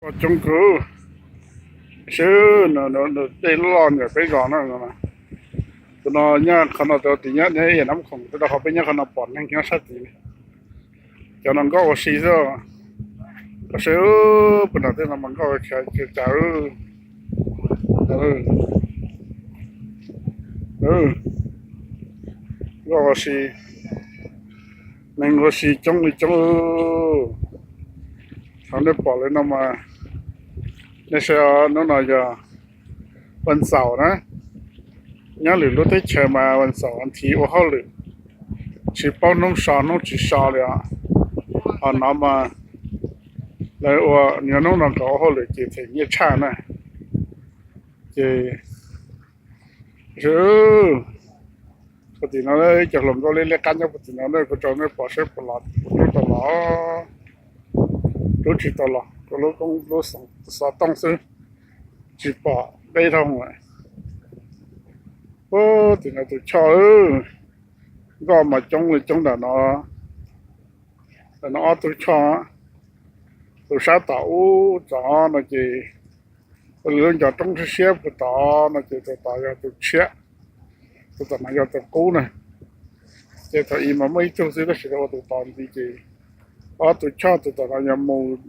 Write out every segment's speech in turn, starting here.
Coob kawg, sib nws dej loj ntawm peb zos na. Tus no nyob qhov no, tus tim nyob neb yam nab khoom, tus rau qhov peb nyob qhov no pom neeg nyob sab tid. Cov no nkoj ua si xwb. Koj saib, puag nram tej no mas nkoj ua cas, nkoj ua si, neeg ua si coob li coob. Thaum nej pom li no mas, nej saib, hnub no yog vas xaum na. Nyob lwm lub teb chaws mas vas xaum nthi ua hauj lwm, tsis paub hnub so hnub tsis so li os. Ho no mas lawv ua, nyob hnub no kom ua hauj lwm ces them nyiaj tshaj na. Ces puag tim no ib co hluas nkauj liab liab qab nyob puag tim no, kuv tso nej pom saib puas los, kuv rub tau los, rub tsis tau los, kuv lub koob lub xov tooj xwb, tsis pom deb dhau lawm. Puag tim no tus choj, nkoj mas coob li coob ntawm no. Ntawm no ob tug choj, tus sab tom ub tom no ces ua li lub ncov roob siab siab puag tod no ces tus tod yog tus tshiab, tus tom no yog tus qub na. Ces thaum ub mas muaj ib tug xwb tab sis ua tus tod ntxiv ces ob tus choj, tus tom no yog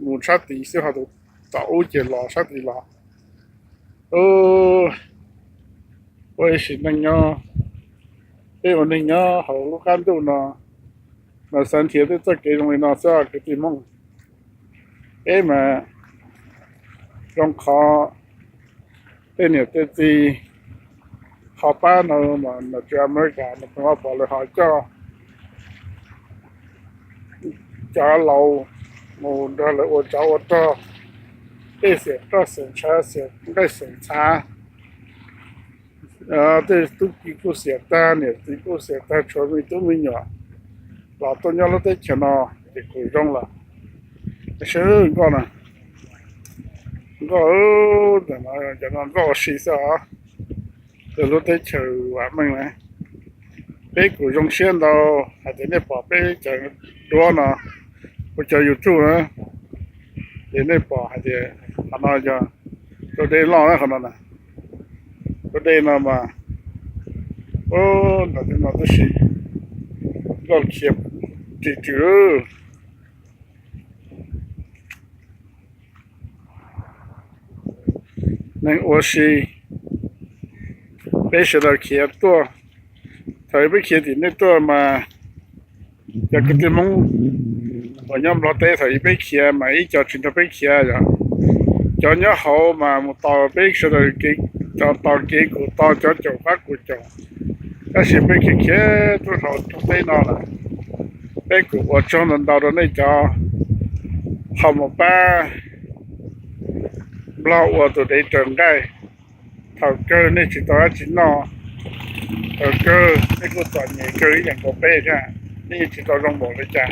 mus sab tid xwb, ho tus tom ub ces los sab tid los. Ua ib sim neej nyob, peb ua neeg nyob hauv lub qab ntuj no, mas xav nrhiav tej txoj kev zoo li no xwb kwv tij Hmoob. Peb mas zoo qhov tej niam tej txiv ho pab no, mas nom tswv Amelikas no pheej pom lawv ho coj cov laus mus nrog lawv ua tsov ua rog, tej xiam roj xiam ntshav xiam nqaij xiam ntshav, tej tub ki kuj xiam tag, niam txiv kuj xiam tag, tshuav me tub me nyuam los tuaj nyob lub teb chaws no ces kuj zoo lawm. Saib nkoj na, nkoj, cov no nkoj ua si xwb os. Lub teb chaws vam meej na, peb kuj zoo siab ntau hais tias nej pom peb cov duab no, kuv cov YouTube na, ces nej pom hais tias qhov no yog tus dej loj na, qhov no na, tus dej no mas, ntawm tej no tib si nkoj khiav ris ris. Neeg ua si, peb sawv daws khiav tuaj. Thaum peb khiav tim nej tuaj mas, cov kwv tij Hmoob uas nyob Nplog teb, thaum peb khiav mas ib co tsis nrog peb khiav, yog cov nyob hauv mas mus tos peb sawv daws, cov tos kev kuj tos, cov caum pab kuj caum. Tab sis peb khiav khiav tuaj rau teb no lawm, peb kuj ua tsaug ntau ntau rau nej cov ho mus pab Nplog ua tus dev raws nqaij. Thaum kawg nej tsis tau dab tsi noj, thaum kawg nej kuj txom nyem kawg ib yam nkaus peb thiab, nej yeej tsis tau zoo npaum li cas.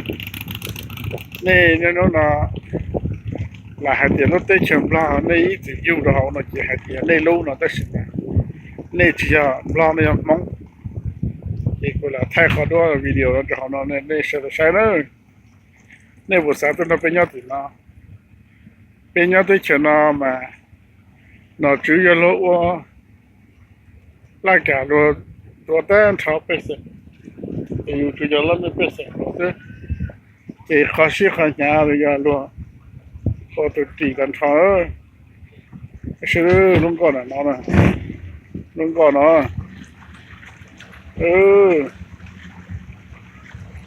Nej niaj hnub no lam hais tias lub teb chaws Nplog nej ib txwm yug rau hauv no ces hais tias nej lub no, tab sis mas nej tsis yog Nplog, nej yog Hmoob. Ces kuv lam thaij qhov duab video no rau hauv no, nej sawv daws saib na. Nej puas xav tuaj nrog peb nyob tim no? Peb nyob teb chaws no mas nom tswv yuav luag ua laj kam luag tuav tag nrho pej xeem, ces yus tsuas yog laj mej pej xeem xwb, ces qhov sib qhov hnyav los yog luag ua tus ris tag nrho. Sib lub nkoj no, lub nkoj no,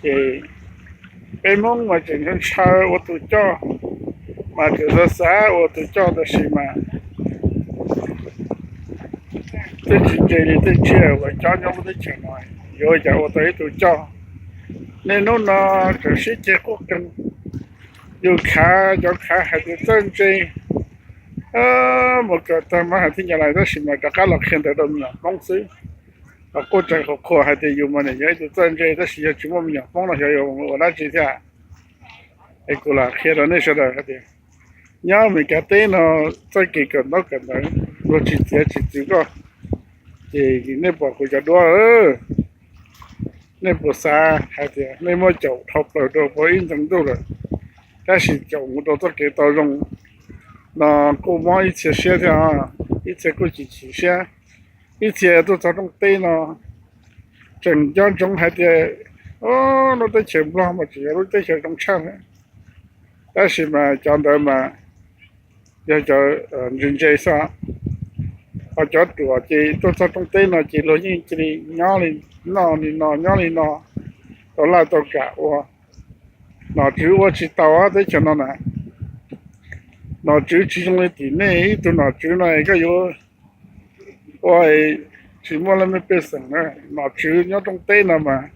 ces peb Hmoob mas tseem ntshaw ntshaw ua tus coj, mas tseem xav xav ua tus coj, tab sis mas twb tsis ntse li tej tsiaj uas cob nyob lub teb chaws no, yuav ua cas ua tau ib tug coj. Niaj hnub no tseem sib ceg quaj qees, yus khav cov khav hais tias txawj ntse, mus kawm tag mas hais thib nyab lais, tab sis mas rov qab los qhia ntawv rau me nyuam Hmoob xwb. Los quaj tsees qhuas qhuas hais tias yus mas nim yog ib tug txawj ntse, tab sis yog tsis muaj me nyuam Hmoob no xyov yuav ua dab tsi thiab. Es kuv lam qhia rau nej sawv daws hais tias nyob Amelikas teb no txoj kev kawm ntaub kawm ntawv luag tsis txiav tsis txwv koj, ces nej pom kuv cov duab, nej puas xav hais tias nej muab caum dhau plaws rau puag ib ntxeev ntuj lawm, tab sis caum mus rau txoj kev tau zoo, no kuj mob ib txhia siab thiab, ib txhia kuj chim chim siab. Ib txhia tuaj txog rooj teb no tseem nco ntsoov hais tias lub teb chaws Nplog mas tseem yog lub teb chaws zoo tshaj thiab. Tab sis mas cov ntawd mas yog cov ntse ntse xwb. Ho cov ruam ces tuaj txog rooj teb no ces luag yeej cia li nyob li no, li no nyob li no, tau laj tau kam ua. Nom tswv ua tsis tau teb chaws no na. Nom tswv tsis zoo li tim nej, ib tug nom tswv no koj yuav ua tsis muaj leej pej xeem na. Nom tswv nyob rooj teb no mas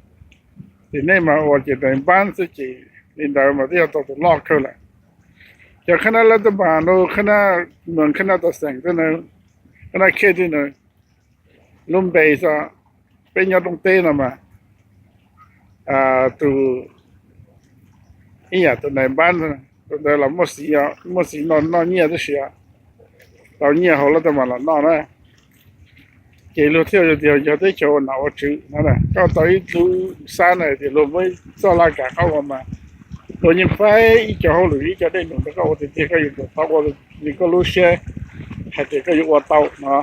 tim nej mas ua ces nais npab xwb ces li ntawd mas twb yog tau tus loj kawg lawm. Cov khab nab lab taj npas, khab nab mws, khab nab tas xeem, khab nab khej tej na, lub npe xwb. Peb nyob rooj teb no mas tus ib yam tus nais npab tus ntawd los muaj xiv, muaj xiv no noj nyiaj tab sis tau nyiaj hauv lab taj npas los noj na. Ces luag thiaj tias yog teb chaws ua nom ua tswv no. Koj tau ib lub xab na tias luag muab ib txoj laj kam koj ua mas luag yeej faib ib co hauj lwm ib co dej num rau koj ua tiag tiag, koj yuav tsum tau ua li koj lub siab hais tias koj yuav ua tau no.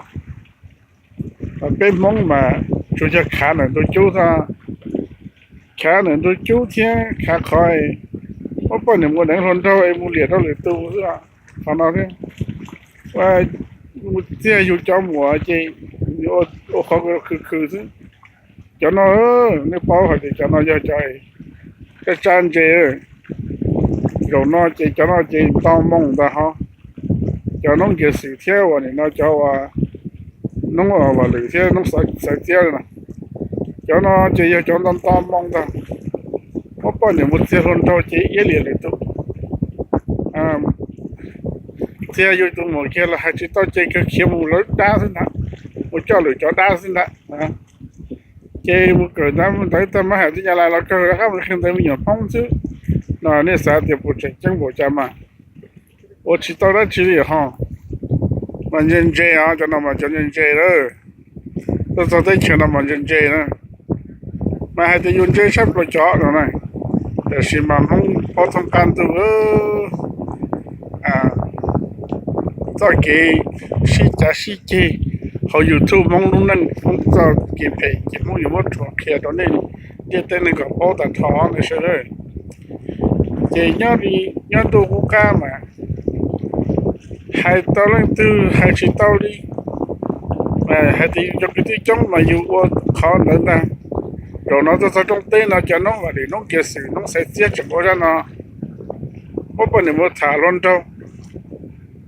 Peb Hmoob mas tsuas yog khav ntawm ntu cub xwb, khav ntawm ntu cub thiab khav qhov muab poj niam mus deev hluas nraug es mus liam rau lwm tus xwb. Qhov no thiab, mus txiag yus cov muam ces ua qhov khwv khwv xwb. Cov no nej paub hais tias cov no yog cov tsab tsab ntse. Zaum no ces cov no ces nto moo ntag ho. Cov Noob Nkias Xwm thiab uas nim no cov uas Noob Vam Lwm thiab Noob Xaiv Txiab no, cov no ces yog cov nto nto moo ntag. Muab poj niam mus txiag hluas nraug ces iab liam lwm tus. Txiag yus tus muam kiag los hais tsis tau ces kawg khiav mus lawv dab xwb ntag, mus coj lwm cov dab xwb ntag. Ces mus kawm ntawv ntawd tag mab hais tib nyab lais los kawg rov qab mus qhia ntawv me nyuam Hmoob xwb. No nej xav tias puas tseem ceeb npaum cas mas ua tsis tau dab tsi li ho. Mas ntse ntse os, cov no mas cov ntse ntse lawm. Tuaj txog teb chaws no mas ntse ntse na. Mas hais tias yus ntse tshaj plaws cov no na, tiam sis mas Hmoob paub thoob qab ntuj txoj kev sib cav sib ceg hauv YouTube, Hmoob lub neej, Hmoob txoj kev phem ces Hmoob yuav muab rhuav qhia rau nej ntiaj teb neeg kom paub tag nrho nej sawv daws. Ces nyob ntuj qub qab mas hais tau leej twg hais tsis tau li, hais tias yus cov kwv tij coob mas yus ua qhov ntawd ntag. Zaum no tuaj txog rooj teb no cov Noob Vam Lwm, Noob Nkias Xwm, Noob Xaiv Txiab tseem ua zaj no, muab poj niam mus tham hluas nraug,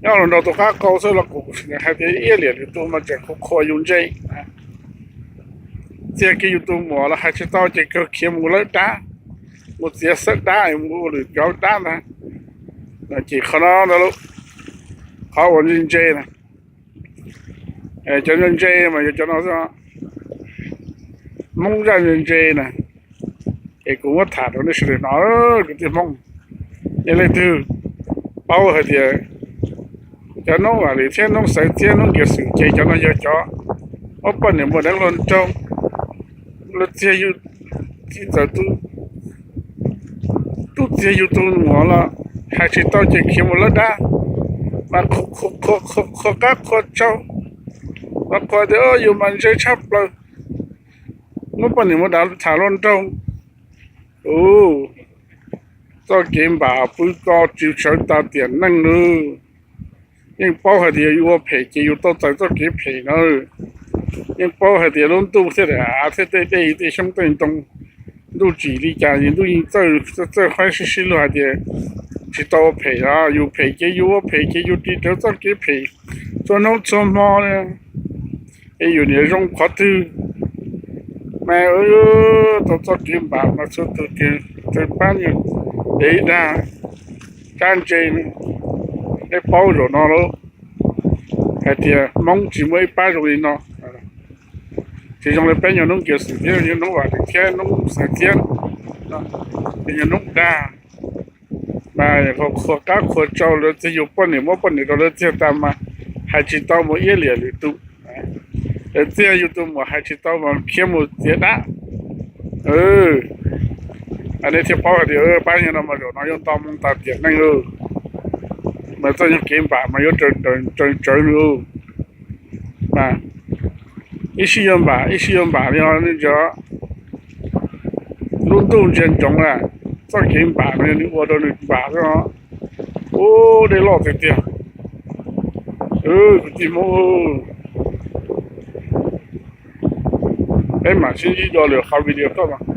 nyob hluas nraug tus qab qau xwb los kuv hais tias iab liam lwm tus mas tseem qhuas qhuas yus ntse. Txiag kiag yus tus muam los hais tsis tau ces kawg khiav mus lawv dab, mus txiav xawb dab, mus ua lwm cov dab ntag. Ces qhov no ntag lauj, qhov uas ntse ntse na, cov ntse ntse mas yog cov no xwb. Hmoob zaj ntse ntse na, es kuv muab tham rau nej sawv daws hnov, kwv tij Hmoob. Nej leej twg paub hais tias cov Noob Vam Lwm thiab Noob Xaiv Txiab, Noob Nkias Xwm ces cov no yog cov muab poj niam mus deev hluas nraug, lawv txiag yus, txiv ntxawm, tub txiag yus tus muam los hais tsis tau ces khiav mus lawv dab, mas qhuas qab qhuas tsaug, mas qhuas tias yus mas ntse tshaj plaws, muab poj niam mus tham hluas nraug. Ua txoj kev npam pw ko tsis sawv tas tiam neej nawb. Yeej paub hais tias yus ua phem ces yus tau txais txoj kev phem na. Yeej paub hais tias lub ntuj thiab daim av thiab tej dej tej xyoob tej ntoo, ntuj tsim li cas es ntuj yeej txawj, txawj faib sib sib luag hais tias tsis tau ua phem os, yus phem ces yus ua phem ces yus ris rawv txoj kev phem txhua hnub txhua hmo li. Es yus niam zoo qhov twg mas tau txoj kev npam mas txhua tus ces pab yus. Ces ib dag tsab ntse, nej paub zaum no lauj, hais tias Hmoob tsis muaj ib pab zoo li no. Tsis zoo li peb nyuag Noob Nkias Xwm thiab nyuag Noob Vam Lwm thiab Noob Xaiv Txiab, nyuag Noob dag, mas qhuas qab qhuas tsaug, lawv txiag yus poj niam, muab poj niam rau lawv txiag tas mas hais tsis tau mus iab liam lwm tus. Lawv txiag yus tus muam hais tsis tau mas khiav mus txiav dab. Nej thiaj paub hais tias pab yawg no mas zaum no yuav nto moo tas tiam neej lawm. mas txoj kev npam mas yuav raws tsawv nws. Mas ib sij yuav npam ib sij yuav npam li os nej cov. Lub ntuj ntsia ntsoov na, txoj kev npam mas yog nws ua rau nws npam xwb os. Ub, dej loj tiag tiag. Kwv tij Hmoob, peb mam sib ntsib dua lwm qhov video tuaj mas.